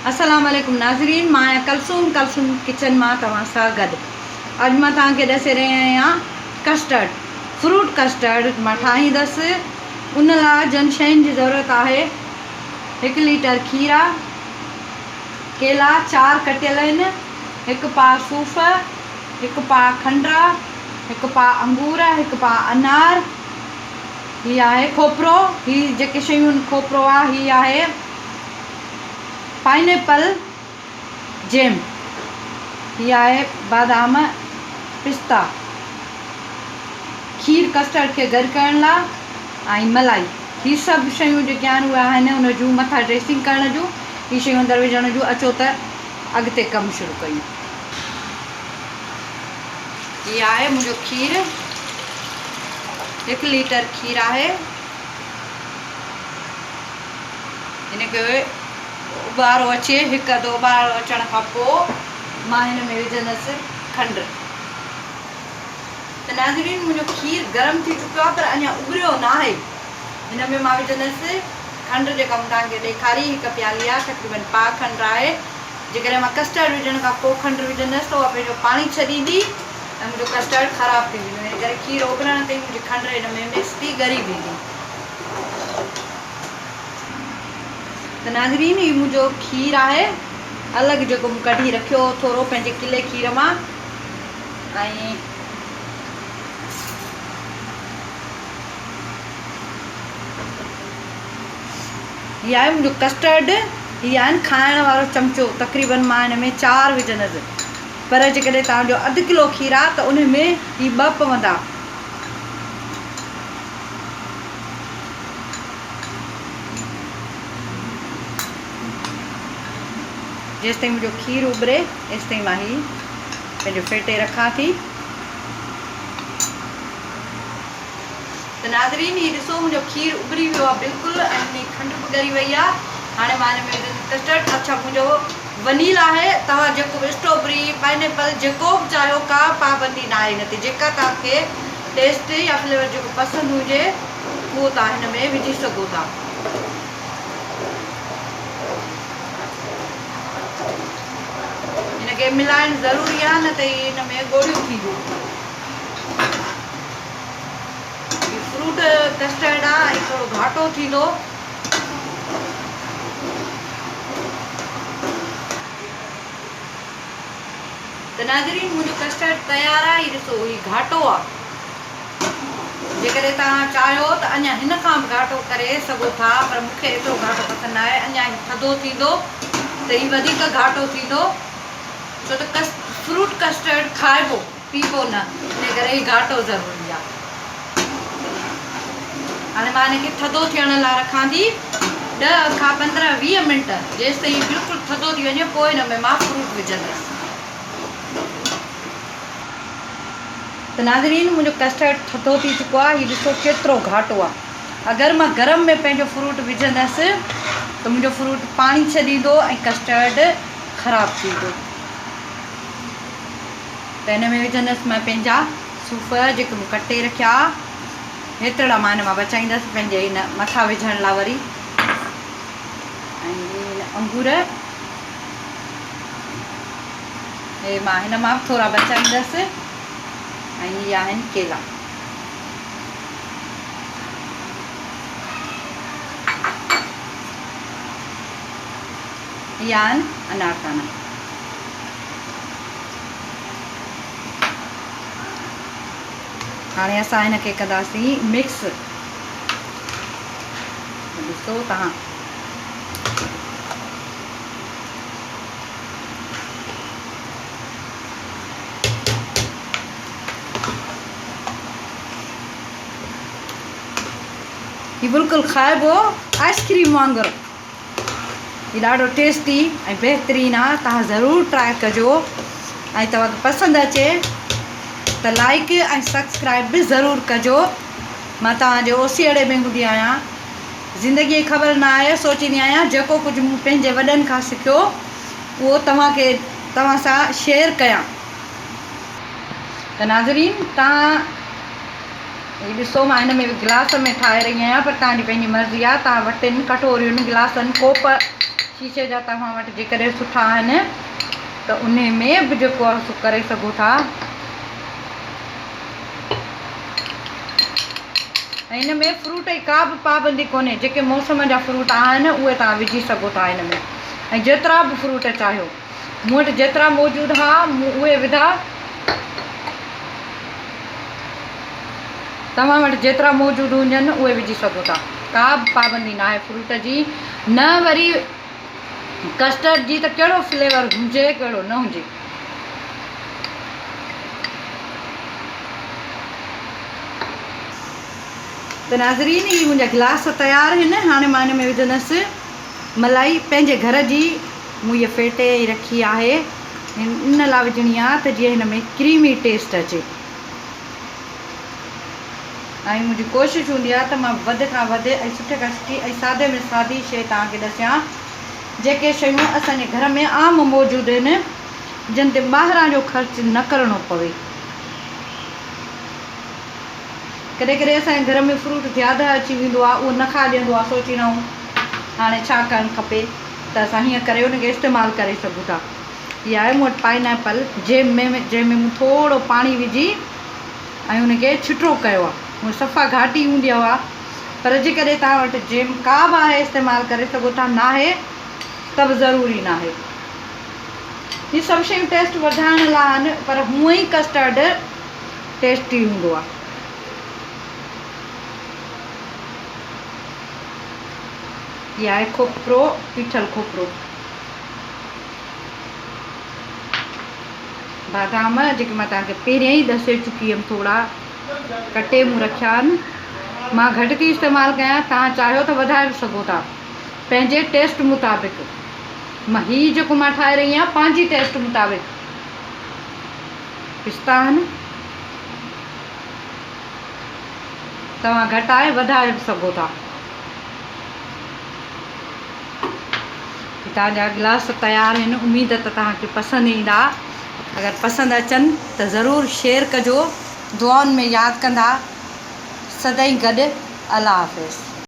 السلام عليڪم ناظرين مان آهيان ڪلثوم ڪلثوم ڪچن مان توهان سان گڏ اڄ مان توهان کي ڏسي رهي آهيان ڪسٽرڊ فروٽ ڪسٽرڊ مان ٺاهيندس ان لاء جن شين جي ضرورت آهي هڪ ليٽر کير آ ڪيلا چار ڪٽيل آهن هڪ پاء صوف هڪ پاء کنڊ آ هڪ پاء انگور هڪ پاء انار هي آهي کوپرو هي جيڪي شيون کوپرو آ هي آهي پائن ايپل جيم، هي آهي بادام پستا، کير ڪسٽرڊ کي گڏ ڪرڻ لا ۽ ملائي. هي سڀ شيون جيڪي آهن اهي آهن ان جون مٿان ڊريسنگ ڪرڻ جون، هي شيون اندر وجهڻ جون. اچو ته اڳتي ڪم شروع ڪيون. هي آهي منهنجو کير، هڪ ليٽر کير آهي. هن کي اٻارو اچي، هڪ اڌ اٻارو اچڻ کان پوء مان هن ۾ وجهندس کنڊ. ته ناظرين منهنجو کير گرم ٿي چڪو آهي پر اڃا اٻريو ناهي. هن ۾ مان وجهندس کنڊ جيڪا مون توهان کي ڏيکاري هڪ پيالي آهي تقريبن پاء کنڊ آهي. جيڪڏهن مان ڪسٽرڊ وجهڻ کان پوء کنڊ وجهندس ته اها پنهنجو پاڻي ڇڏيندي ۽ منهنجو ڪسٽرڊ خراب ٿي ويندو. ان ڪري کير اٻرڻ تي ئي منهنجي کنڊ هن ۾ مڪس ٿي ڳري ويندي. ته ناظرين هي منهنجو کير آهي الڳ جيڪو مون ڪڍي رکيو هو ٿورو پنهنجي ڪلي کير مان ۽ هي آهي منهنجو ڪسٽرڊ هي آهن کائڻ وارو چمچو تقريبن مان هن ۾ چار وجهندس پر جيڪڏهن توهان جو اڌ ڪلو کير آهي ته ان ۾ هي ٻه پوندا. جيستائين منهنجو کير اٻري ايستائين مان هي پنهنجو ڦيٽي رکان ٿي. ته ناظرين هي ڏسو منهنجو کير اٻري ويو آهي بلڪل ۽ ان جي کنڊ به ڳري وئي آهي. هاڻي مان هن ۾ وجهندس ڪسٽرڊ. اڇا منهنجو ونيل آهي توهان جيڪو به اسٽرابري پائن ايپل جيڪو به چاهيو ڪا پابندي ناهي هن تي جيڪا توهان کي ٽيسٽ يا فليور جيڪو پسند هجي اهو توهان هن ۾ وجهي سگهو ٿا. هن کي ملائڻ ضروري آهي نه ته هي هن ۾ ڳوڙهيون ٿينديون. هي فروٽ ڪسٽرڊ آهي ۽ ٿورو گهاٽو ٿيندو. ته ناظرين منهنجو ڪسٽرڊ تيار آهي هي ڏسو هي گهاٽو آهي جيڪڏهن توهان چاهيو ته اڃا هن کان به گهاٽو ڪري سگهو ٿا پر مون کي ايترو گهاٽو پسند ناهي اڃا هي ٿڌو ٿيندو ته هي وڌيڪ گهاٽو ٿيندو ڇو ته ڪس فروٽ ڪسٽرڊ کائبو پيبو نه ان ڪري هي گهاٽو ضروري آهي هاڻي مان هن کي ٿڌو ٿيڻ لاء رکان ٿي 10 کان 15 20 منٽ جيستائين هي بلڪل ٿڌو ٿي وڃي پوء هن ۾ مان فروٽ وجهندس. ته ناظرين منهنجو ڪسٽرڊ ٿڌو ٿي چڪو آهي هي ڏسو ڪيترو گهاٽو آهي اگر مان گرم ۾ پنهنجو فروٽ وجهندس ته منهنجو فروٽ پاڻي ڇڏيندو ۽ ڪسٽرڊ خراب ٿيندو ته هن ۾ وجهندس مان پنهنجا صوف جيڪي مون ڪٽي رکيا هيترڙا مان هن مان بچائيندس پنهنجي هن مٿان وجهڻ لاء وري ۽ هي انگور هي مان هن مان به ٿورا بچائيندس ۽ هي آهن ڪيلا. هي آهن اناردانا. هاڻي اسان هن کي ڪنداسين مڪس. ڏسو تهان هي بلڪل کائبو آئسڪريم وانگر. هي ڏاڍو ٽيسٽي ۽ بهترين آ توهان ضرور ٽرائي ڪجو ۽ توهان کي پسند اچي ته لائڪ ۽ سبسڪرائب به ضرور ڪجو مان توهان جي اوسيئڙي ۾ هوندي آهيان زندگي جي خبر نه آهي سوچيندي آهيان جيڪو ڪجهه مون پنهنجي وڏن کان سکيو اهو توهان کي توهان سان شيئر ڪيان ته ناظرين توهان هي ڏسو مان هن ۾ گلاس ۾ ٺاهي رهي آهيان پر توهان جي پنهنجي مرضي آهي توهان وٽين ڪٽورين گلاسن ڪوپ شيشي جا توهان وٽ جيڪڏهن سٺا آهن ته انهي ۾ به جيڪو آهي سو ڪري سگهو ٿا. ۽ هن ۾ فروٽ جي ڪا به پابندي ڪونهي، جيڪي موسم جا فروٽ آهن اهي توهان وجهي سگهو ٿا هن ۾، ۽ جيترا به فروٽ چاهيو. مون وٽ جيترا موجود ها مون اهي وڌا. توهان وٽ جيترا موجود هجن اهي وجهي سگهو ٿا. ڪا به پابندي ناهي فروٽ جي نه وري ڪسٽرڊ جي ته ڪهڙو فليور هجي ڪهڙو نه هجي. ته ناظرين هي منهنجا گلاس تيار آهن. هاڻي مان هن ۾ وجهندس ملائي پنهنجي گهر جي مون هيء ڦيٽي رکي آهي ان لاء وجهڻي آهي ته جيئن هن ۾ ڪريمي ٽيسٽ اچي. ۽ منهنجي ڪوشش هوندي آهي ته مان وڌ کان وڌ ۽ سٺي کان سٺي ۽ سادي ۾ سادي شيء توهان کي ڏسيان جيڪي شيون اسان جي گهر ۾ عام موجود آهن جن تي ٻاهران جو خرچ نه ڪرڻو پوي. ڪڏهن ڪڏهن اسان جي گهر ۾ فروٽ زياده اچي ويندو آهي اهو نه کاڄندو آهي سوچيندا آهيون هاڻي ڇا ڪرڻ کپي ته اسان هيئن ڪري ان کي استعمال ڪري سگهون ٿا. هي آهي مون وٽ پائن ايپل جيم ۾ جنهن ۾ مون ٿورو پاڻي وجهي ۽ ان کي ڇٽو ڪيو آهي. هونء صفا گهاٽي هوندي آهي اها پر جيڪڏهن توهان وٽ جيم ڪا به آهي استعمال ڪري سگهو ٿا ناهي ته به ضروري ناهي. هي سڀ شيون ٽيسٽ وڌائڻ لاء آهن پر هونء ئي ڪسٽرڊ ٽيسٽي هوندو آهي. هي آهي کوپرو پيٺل کوپرو. بادام جيڪي مان توهان کي پهريان ئي ڏسي چڪي هيم ٿورا ڪٽي مون رکيا آهن مان گهٽ ٿي استعمال ڪيان توهان چاهيو ته وڌائي به سگهو ٿا پنهنجي ٽيسٽ مطابق مان هي جيڪو مان ٺاهي رهي آهيان پنهنجي ٽيسٽ مطابق پستا آهن توهان گهٽائي وڌائي به سگهو ٿا. توهان جا گلاس تيار آهن اميد ته توهان کي پسند ايندا اگر پسند اچن ته ضرور شيئر ڪجو دعائن ۾ ياد ڪندا سدائين گڏ الله حافظ.